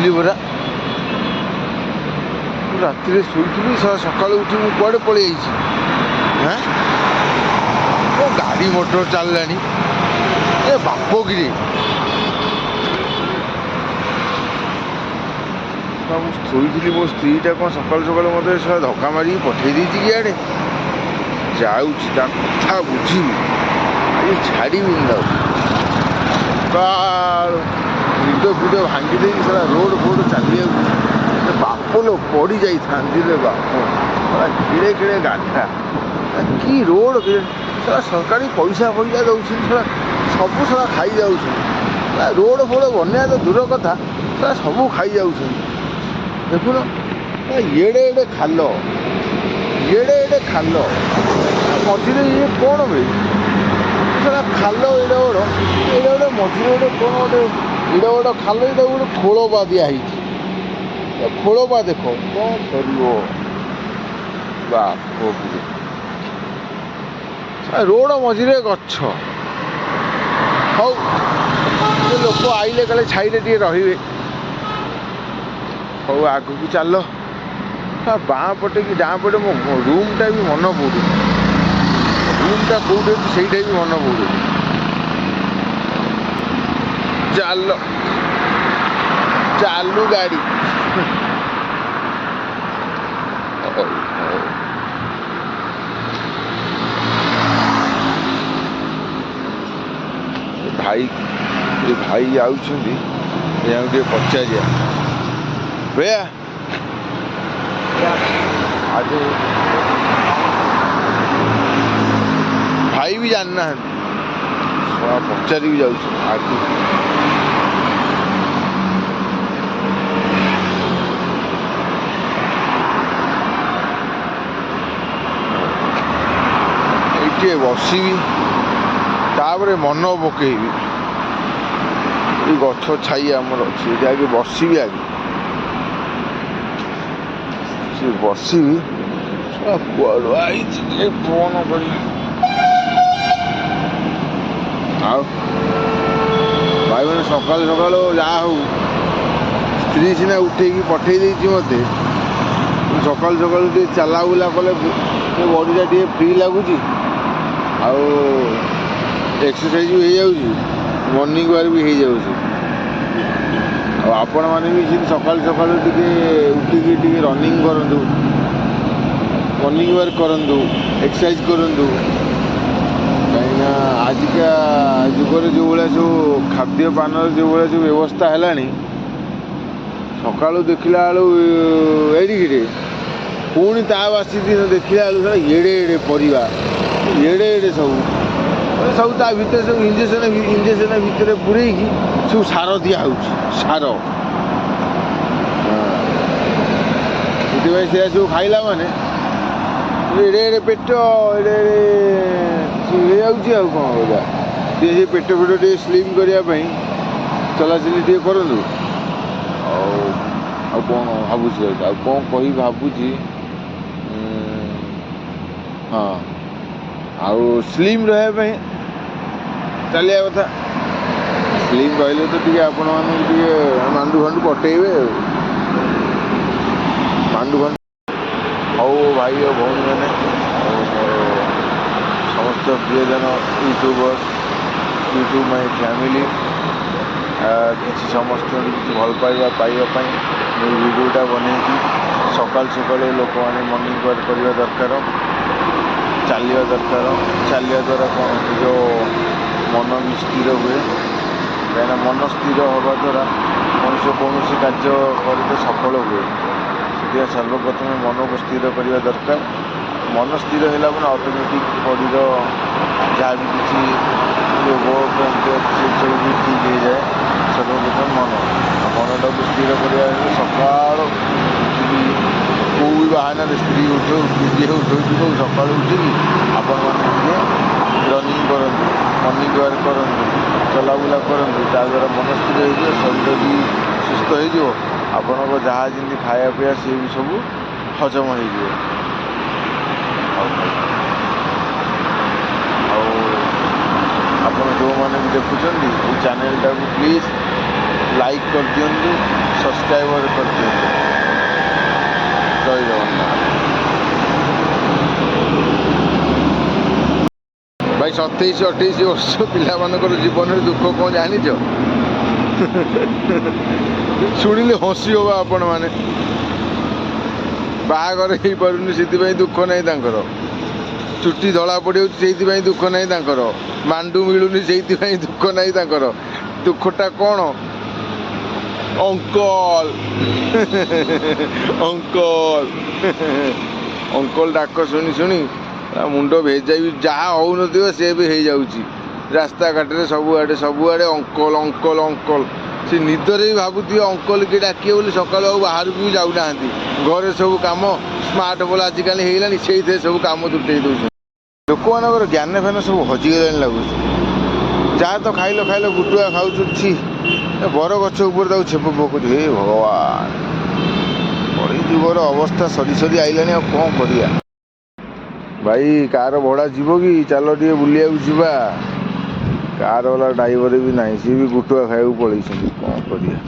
ଶୋଇଥିଲି ପରା। ମୁଁ ରାତିରେ ଶୋଇଥିଲି, ସକାଳୁ ଉଠି ମୁଁ କୁଆଡ଼େ ପଳେଇ ଯାଇଛି? ହାଁ, କ'ଣ ଗାଡ଼ି ମଟର ଚାଲିଲାଣି? ଏ ବାପ କିରେ, ମୁଁ ଶୋଇଥିଲି, ମୋ ସ୍ତ୍ରୀଟା କ'ଣ ସକାଳୁ ସକାଳୁ ମୋତେ ଶଳା ଧକ୍କା ମାରିକି ପଠେଇ ଦେଇଛି କି ଆଡ଼େ? ଯାଉଛି, ତା କଥା ବୁଝିବି, ଆଜି ଛାଡ଼ିବିନି ତାକୁ। ସକାଳୁ ନିଦ ଫିଦ ଭାଙ୍ଗି ଦେଇକି ଶଳା ରୋଡ଼ ଫୋଡ଼ ଚାଲିବାକୁ। ବାପ ଲୋ, ପଡ଼ି ଯାଇଥାନ୍ତି ରେ ବାପ। ଶଳା କେଡ଼େ କେଡ଼େ ଗାଧା, କି ରୋଡ଼! ଶଳା ସରକାରୀ ପଇସା ଫଇସା ଦେଉଛନ୍ତି, ଶଳା ସବୁ ଶଳା ଖାଇଯାଉଛନ୍ତି। ରୋଡ଼ ଫୋଡ଼ ବନେଇବା ତ ଦୂର କଥା, ଶଳା ସବୁ ଖାଇଯାଉଛନ୍ତି। ଦେଖୁନ, ଏଡ଼େ ଏଡ଼େ ଖାଲ, ଏଡ଼େ ଏଡ଼େ ଖାଲ ମଝିରେ। ଇଏ କ'ଣ ବେ ଶଳା ଖାଲ ଏଡ଼େ ବଡ଼, ଏଡ଼େ ବଡ଼, ମଝିରେ ଗୋଟେ କ'ଣ ଗୋଟେ ଏଡ଼େ ବଡ଼ ଖାଲ। ଏଇଟା ଗୋଟେ ଖୋଳପା ଦିଆ ହେଇଛି। ଏ ଖୋଳପା ଦେଖ, କ'ଣ କରିବ ବାପ। ରୋଡ଼ ମଝିରେ ଗଛ। ହଉ, ଲୋକ ଆଇଲେ କାଳେ ଛାଇରେ ଟିକେ ରହିବେ। ହଉ, ଆଗକୁ ଚାଲ। ବାଁ ପଟେ କି ଡାଁ ପଟେ ମୋ ରୁମ୍ଟା ବି ମନେ ପଡ଼ୁନି। ରୁମ୍ଟା କେଉଁଠି ଅଛି ସେଇଟା ବି ମନେ ପଡ଼ୁନି। ଚାଲ, ଚାଲୁ ଗାଡ଼ି। ହଉ ହଉ, ଭାଇ, ଏ ଭାଇ ଯାଉଛନ୍ତି, ଏହାକୁ ଟିକେ ପଚାରିବା। भैया, ଆଜି ଭାଇ ବି ଜାଣିନାହାନ୍ତି, ଶଳା ପଚାରିକି ଯାଉଛି ଆଗକୁ। ଏଇଠି ବସିବି, ତାପରେ ମନ ପକେଇବି। ଏଇ ଗଛ ଛାଇ ଆମର ଅଛି, ଏଇଠି ଆଗେ ବସିବି, ଆଗେ ସେ ବସିବି। କୁଆଡ଼ୁ ଆଇଛି, ଟିକେ ଫୋନ କରିବି। ଆଉ ଭାଇମାନେ, ସକାଳୁ ସକାଳୁ ଯାହା ହଉ ସ୍ତ୍ରୀ ସିନା ଉଠେଇକି ପଠେଇ ଦେଇଛି ମୋତେ। ସକାଳୁ ସକାଳୁ ଟିକେ ଚାଲାବୁଲା କଲେ ଟିକେ ବଡ଼ିଟା ଟିକେ ଫ୍ରି ଲାଗୁଛି, ଆଉ ଏକ୍ସରସାଇଜ୍ ବି ହେଇଯାଉଛି, ମର୍ଣ୍ଣିଂ ୱାକ୍ ବି ହେଇଯାଉଛି। ଆଉ ଆପଣମାନେ ବି ସେମିତି ସକାଳୁ ସକାଳୁ ଟିକେ ଉଠିକି ଟିକେ ରନିଂ କରନ୍ତୁ, ମର୍ଣ୍ଣିଂ ୱାକ୍ କରନ୍ତୁ, ଏକ୍ସରସାଇଜ୍ କରନ୍ତୁ। କାହିଁକିନା ଆଜିକା ଯୁଗରେ ଯେଉଁ ଭଳିଆ ସବୁ ଖାଦ୍ୟପାନର ଯେଉଁ ଭଳିଆ ସବୁ ବ୍ୟବସ୍ଥା ହେଲାଣି, ସକାଳୁ ଦେଖିଲା ବେଳୁ ଏଡ଼ିକିରେ, ପୁଣି ତା ବାସି ଦିନ ଦେଖିଲା ବେଳୁ ଏଡ଼େ ଏଡ଼େ ପରିବା, ଏଡ଼େ ଏଡ଼େ ସବୁ, ସବୁ ତା ଭିତରେ ସବୁ ଇଞ୍ଜେକ୍ସନ୍, ଇଞ୍ଜେକ୍ସନ୍ ଭିତରେ ପୁରେଇକି ସବୁ ସାର ଦିଆହେଉଛି, ସାର। ସେଥିପାଇଁ ସେୟା ସବୁ ଖାଇଲା ମାନେ ଏଡ଼େ ଏଡ଼େ ପେଟ, ଏଡ଼େ ଏଡ଼େ ହେଇଯାଉଛି। ଆଉ କ'ଣ କରିବା? ଟିକେ ସେ ପେଟ ଫେଟ ଟିକେ ସ୍ଲିମ୍ କରିବା ପାଇଁ ଚଲାଚଲି ଟିକେ କରନ୍ତୁ। ଆଉ ଆଉ କ'ଣ ଭାବୁଛି, ଆଉ କ'ଣ କହିବି ଭାବୁଛି। ହଁ, ଆଉ ସ୍ଲିମ୍ ରହିବା ପାଇଁ ଚାଲିବା କଥା। ସ୍ଲିମ୍ ରହିଲେ ତ ଟିକେ ଆପଣମାନଙ୍କୁ ଟିକେ ମାଣ୍ଡୁ ଫାଣ୍ଡୁ ପଟେଇବେ ଆଉ ମାଣ୍ଡୁ ଫାଣ୍ଡୁ। ହଉ ଭାଇ ଓ ଭଉଣୀମାନେ, ଆଉ ମୋର ସମସ୍ତ ପ୍ରିୟଜନ ୟୁଟ୍ୟୁବର, ୟୁଟ୍ୟୁବ୍ ମାଇ ଫ୍ୟାମିଲି, କିଛି ସମସ୍ତଙ୍କୁ କିଛି ଭଲ ପାଇବା ପାଇବା ପାଇଁ ମୁଁ ଏଇ ଭିଡ଼ିଓଟା ବନେଇଛି। ସକାଳୁ ସକାଳୁ ଲୋକମାନେ ମର୍ଣ୍ଣିଂ ୱାକ୍ କରିବା ଦରକାର, ଚାଲିବା ଦରକାର। ଚାଲିବା ଦ୍ୱାରା କ'ଣ, ନିଜ ମନ ବି ସ୍ଥିର ହୁଏ। କାହିଁକିନା ମନ ସ୍ଥିର ହେବା ଦ୍ୱାରା ମଣିଷ କୌଣସି କାର୍ଯ୍ୟ କରିତେ ସଫଳ ହୁଏ। ସେଥିପାଇଁ ସର୍ବପ୍ରଥମେ ମନକୁ ସ୍ଥିର କରିବା ଦରକାର। ମନ ସ୍ଥିର ହେଲା ମାନେ ଅଟୋମେଟିକ୍ ବଡ଼ିର ଯାହା ବି କିଛି ରୋଗ କ୍ରାନ୍ତି ଅଛି, ସେସବୁ ବି ଠିକ୍ ହେଇଯାଏ। ସର୍ବପ୍ରଥମେ ମନ, ଆଉ ମନଟାକୁ ସ୍ଥିର କରିବା ହେଲେ ସକାଳୁ ଉଠିକି, କେଉଁ ବି ବାହାନାରେ, ସ୍ତ୍ରୀ ଉଠଉ କି ଯିଏ ଉଠଉଛି ହଉ, ସକାଳୁ ଉଠିକି ଆପଣମାନେ ଟିକେ ରନିଂ କରନ୍ତୁ, ମର୍ଣ୍ଣିଂ ୱାକ୍ କରନ୍ତୁ, ଚଲାବୁଲା କରନ୍ତୁ। ତା ଦ୍ୱାରା ମନ ସ୍ଥିର ହେଇଯିବ, ଶରୀର ବି ସୁସ୍ଥ ହେଇଯିବ, ଆପଣଙ୍କ ଯାହା ଯେମିତି ଖାଇବା ପିଇବା ସିଏ ବି ସବୁ ହଜମ ହେଇଯିବ। ହଉ ଭାଇ, ଆଉ ଆପଣ ଯେଉଁମାନେ ବି ଦେଖୁଛନ୍ତି ଏଇ ଚ୍ୟାନେଲଟାକୁ, ପ୍ଲିଜ୍ ଲାଇକ୍ କରିଦିଅନ୍ତୁ, ସବସ୍କ୍ରାଇବର କରିଦିଅନ୍ତୁ। ଜୟ ଜଗନ୍ନାଥ। ଭାଇ, 27-28 ବର୍ଷ ପିଲାମାନଙ୍କର ଜୀବନରେ ଦୁଃଖ କ'ଣ ଜାଣିଛ? ଶୁଣିଲେ ହସି ହବ ଆପଣମାନେ। ବାହାଘର ହେଇପାରୁନି, ସେଥିପାଇଁ ଦୁଃଖ ନାହିଁ ତାଙ୍କର। ଚୁଟି ଧଳା ପଡ଼ିଯାଉଛି, ସେଇଥିପାଇଁ ଦୁଃଖ ନାହିଁ ତାଙ୍କର। ମାଣ୍ଡୁ ମିଳୁନି, ସେଇଥିପାଇଁ ଦୁଃଖ ନାହିଁ ତାଙ୍କର। ଦୁଃଖଟା କ'ଣ? ଅଙ୍କଲ, ଅଙ୍କଲ, ଅଙ୍କଲ ଡାକ ଶୁଣି ଶୁଣି ତା ମୁଣ୍ଡ ଭେଜାଇ ଯାହା ହଉନଥିବ ସେ ବି ହେଇଯାଉଛି। ରାସ୍ତାଘାଟରେ ସବୁଆଡ଼େ ସବୁଆଡ଼େ ଅଙ୍କଲ, ଅଙ୍କଲ, ଅଙ୍କଲ। ସେ ନିଦରେ ବି ଭାବୁଥିବେ ଅଙ୍କଲ କିଏ ଡାକିବେ ବୋଲି। ସକାଳୁ ଆଉ ବାହାରକୁ ବି ଯାଉନାହାନ୍ତି। ଘରେ ସବୁ କାମ ସ୍ମାର୍ଟ ବଲ୍ ଆଜିକାଲି ହେଇଗଲାଣି, ସେଇଥିରେ ସବୁ କାମ ତୁଟେଇ ଦେଉଛନ୍ତି। ଲୋକମାନଙ୍କର ଜ୍ଞାନ ଫ୍ୟାନ ସବୁ ହଜିଗଲାଣି ଲାଗୁଛି। ଯାହା ତ ଖାଇଲ ଖାଇଲ, ଗୁଟୁଆ ଖାଉଛୁ। ଛି, ଏ ବର ଗଛ ଉପରେ ତାକୁ ଛେପ ପକଉଛି। ହେ ଭଗବାନ, କଳି ଯୁଗର ଅବସ୍ଥା ସରି ସରି ଆଇଲାଣି। ଆଉ କ'ଣ କରିବା? ଭାଇ, କାର ଭଡ଼ା ଯିବ କି? ଚାଲ ଟିକେ ବୁଲିବାକୁ ଯିବା। କାର ବାଲା ଡ୍ରାଇଭର ବି ନାହିଁ, ସିଏ ବି ଗୁଟୁଆ ଖାଇବାକୁ ପଳେଇଛନ୍ତି। କ'ଣ କରିବା?